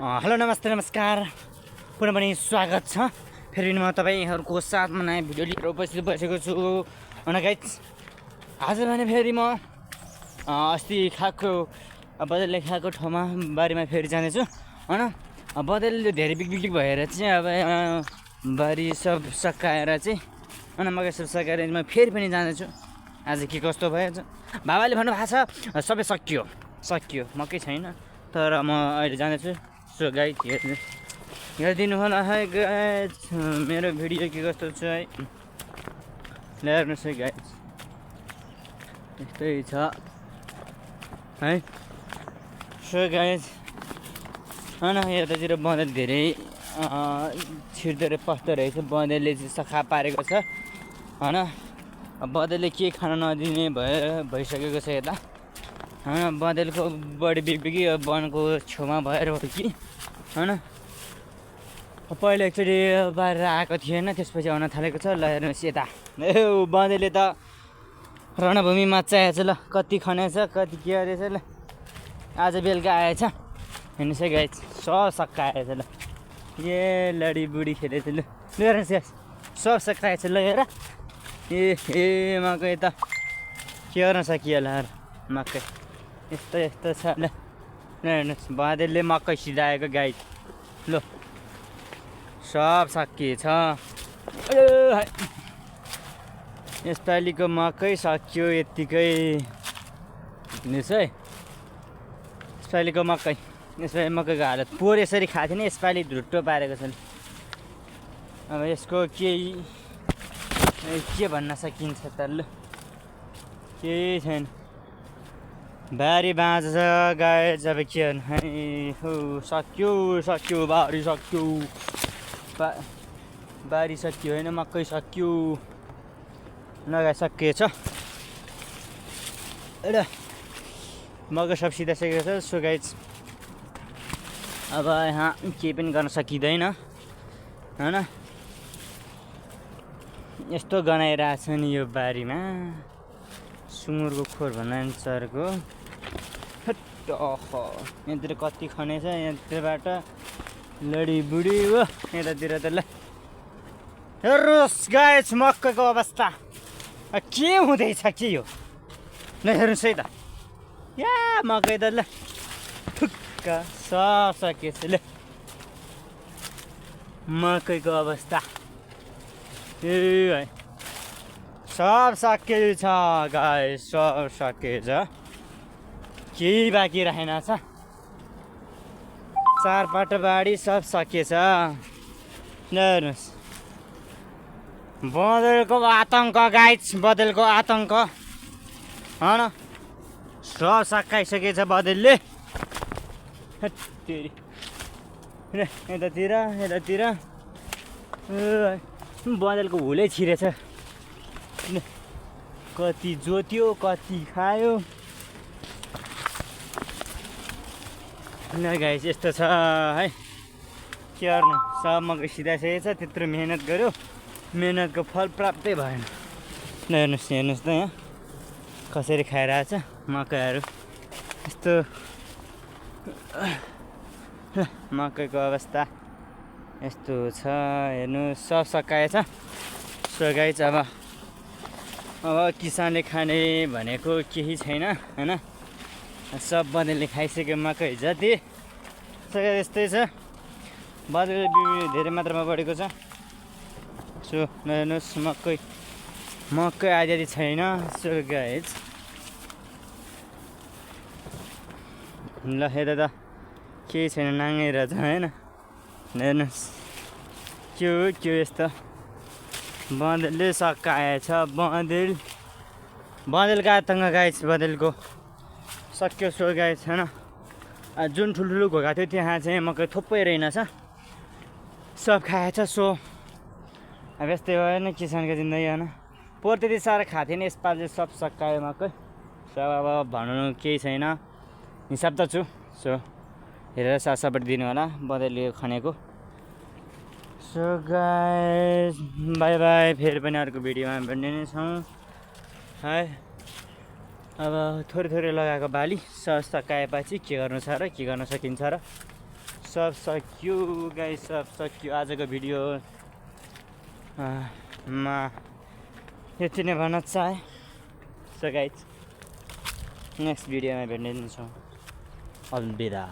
Hello नमस्ते नमस्कार पुनः पनि स्वागत छ। फेरि म तपाईँहरूको साथमा नयाँ भिडियो लिएर उपस्थित बसेको छु। गाइज आज भने फेरि म अस्ति खाएको बदलले खाएको ठाउँमा बारीमा फेरि जानेछु होइन। बदलले धेरै बिग भएर चाहिँ अब बारी सब सकाएर चाहिँ होइन मकै सब सकाएर म फेरि पनि जानेछु। आज के कस्तो भएछ बाबाले भन्नुभएको छ सबै सकियो मकै छैन तर म अहिले जानेछु। सो गाइज हेरिदिनु होला है गाइज मेरो भिडियो के कस्तो छ है हेर्नुहोस् है गाइज यस्तै छ है। सो गाइज होइन यतातिर बँदेल धेरै छिर्दो पस्दो रहेछ। बँदेलले चाहिँ सखा पारेको छ होइन। बँदेलले के खान नदिने भइसकेको छ यता होइन। बँदेलको बढी बिग्बिगी वनको छेउमा भएर हो कि होइन। पहिला एकचोटि बाहिर आएको थिएन त्यसपछि आउन थालेको छ। ल हेर्नुहोस् यता ए बँदेलले त रणभूमिमा चाहिएछ। ल कति खनेछ कति के गरेछ। ल आज बेलुका आएछ हेर्नुहोस् है गाइज सब सक्का आएछ। ल ए लडी बुढी खेलेछ। ल हेर्नुहोस् यस सब सक्का आएछ। ल हेर ए मकै त के गर्न सकिएला मकै यस्तो छ। ल हेर्नुहोस् बँदेलले मकै सिधाएको गाई ल सब सकिएछ। यसपालिको मकै सकियो यत्तिकै हेर्नुहोस् है। यसपालिको यसपालि मकैको हालत पोहोर यसरी खाएको थिएन यसपालि धुट्टो पारेको छ। अब यसको के भन्न सकिन्छ त। ल केही छैन बारी बाँझ छ गाइज। अब के हो सक्यो बारी सक्यो बारी सक्यो होइन मकै सक्यो लगाइसकिएछ एउटा मकै सब सिधाइसकेको छ। सो गाइज अब यहाँ केही पनि गर्न सकिँदैन होइन। यस्तो गनाइरहेछ नि यो बारीमा सुँगुरको खोर भन्दा चरको यहाँतिर कति खनेछ यहाँतिरबाट लडी बुढी हो यतातिर त। ल हेर्नुहोस् गाइस मकैको अवस्था के हुँदैछ के हो। ल हेर्नुहोस् है त या मकै त ल ठुक्क सब सकिएछ। ल मकैको अवस्था ए सब सकिएछ गाइस सब सकिएछ केही बाँकी रहेनछ। चारपाटा बाडी सब सकिएछ। ल हेर्नुहोस् बँदेलको आतङ्क गाइस बँदेलको आतङ्क होइन सब सकाइसकेछ बँदेलले। यतातिर बँदेलको हुलै छिरेछ। कति जोत्यो कति खायो ल गाइस यस्तो छ है। के गर्नु सब मकै सिधाइसकेको छ। त्यत्रो मेहनत गर्यो मेहनतको फल प्राप्तै भएन। ल हेर्नुहोस् त यहाँ कसरी खाइरहेछ मकैहरू यस्तो मकैको अवस्था यस्तो छ हेर्नु सब सकाएछ। सो गाइस अब किसानले खाने भनेको केही छैन होइन। सब बँदेलले खाइसक्यो मकै जति सके यस्तै छ। बँदेलले धेरै मात्रामा बढेको छ। सो हेर्नुहोस् मकै आदि छैन। सो गाइस ल यता त केही छैन नाङ्गै रहेछ होइन। हेर्नुहोस् के हो यस्तो बँदेलले सकाएछ। बँदेलको आतङ्क गाइस बँदेलको सक्यो। सो गाइस होइन जुन ठुल्ठुलो घोगा थियो त्यहाँ चाहिँ मकै थुप्रै रहेनछ सब खाएछ। सो अब यस्तै हो होइन किसानको जिन्दगी होइन। पोहोर त्यति साह्रो खाएको थिएन यसपालि सब सकायो मकै सब अब भन्नु केही छैन हिसाब त छु। सो हेरेर साथ सपोर्ट दिनु होला बँदेलले खनेको। सो गाइस बाई बाई फेरि पनि अर्को भिडियोमा भेट्ने नै छौँ है। अब थोरै लगाएको बाली सकाएपछि के गर्नु छ र के गर्न सकिन्छ र। सब सक्यो गाइस, सब सक्यो आजको भिडियो मा यति नै भन्न चाहे। सो गाइस नेक्स्ट भिडियोमा भेट्ने छौँ। अलविदा।